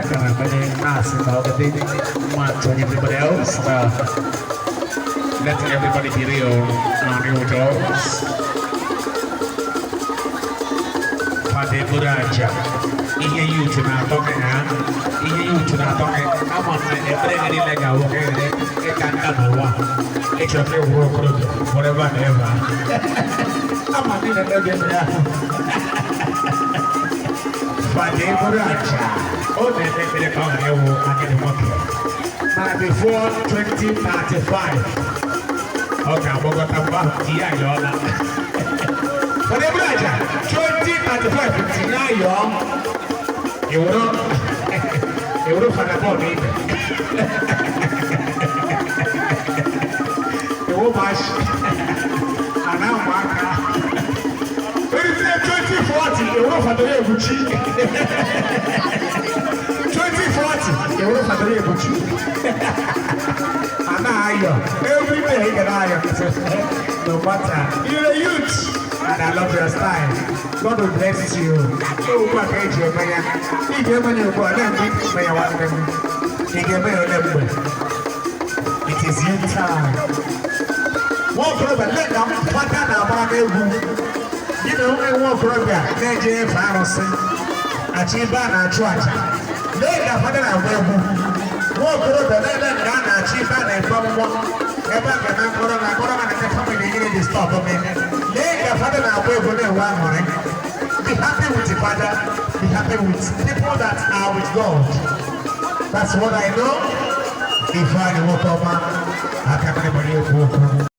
Aka m ekwenye na-asị na ọ dị mma to everybody else. Let everybody be real and real with us. Fada eburu aja, ihe youth na-atọ gị ha, ihe youth na-atọ gị. Ama m na ekpere gị niile ga-awụ ka ị ghara ịka nka n'ụwa. Ị chọrọ ka ị wụrụ okorobịa forever and ever. Ama m niile n'oge mere ahụ. Fada eburu aja, ọ na-eme ekpere ka ọ ghara ịwụ agadi nwoke. Mana before 2035, ọ ga-agbagọta mgbe ahụ tinye ayọọla. Fada eburu aja, 2035, tinye ayọọ. Ewuro fada bọọlụ ibe. Ewo mashi. Ana ụmụaka. Erite 2040, ewuro fada ebuchi. 2040, ewuro fada ebuchi. Ana ayọ. Every day ị ga na-ayọ. No matter. You're a youth. And I love your style. God will bless you. Ugbu a ka eji eme ya. Ị ga-eme ya ugbu a na-eme ime ya nwanne m. Ị ga-eme ya ole mgbe? It is your time. Nwa okorobịa, lee ka mkpata na-agbara n'egwu. Gị na onwe nwa okorobịa na-eje efe arụsị, achọ ebe a na-achụ aja. Lee ka fada na-agba egwu. Nwa okorobịa na-ele nga a na-achọ ebe a na-efe mmụọ. Ebe a ga na akọrọ na akọrọ na ndị family nyere dị stop me. Lee ka fada na-agba egwu na-enwe aṅụrị. Be happy with the father. Be happy with people that are with God. That's what I know. Ifeanyi nwoke ọma, aka mere gbara ekwu okwu.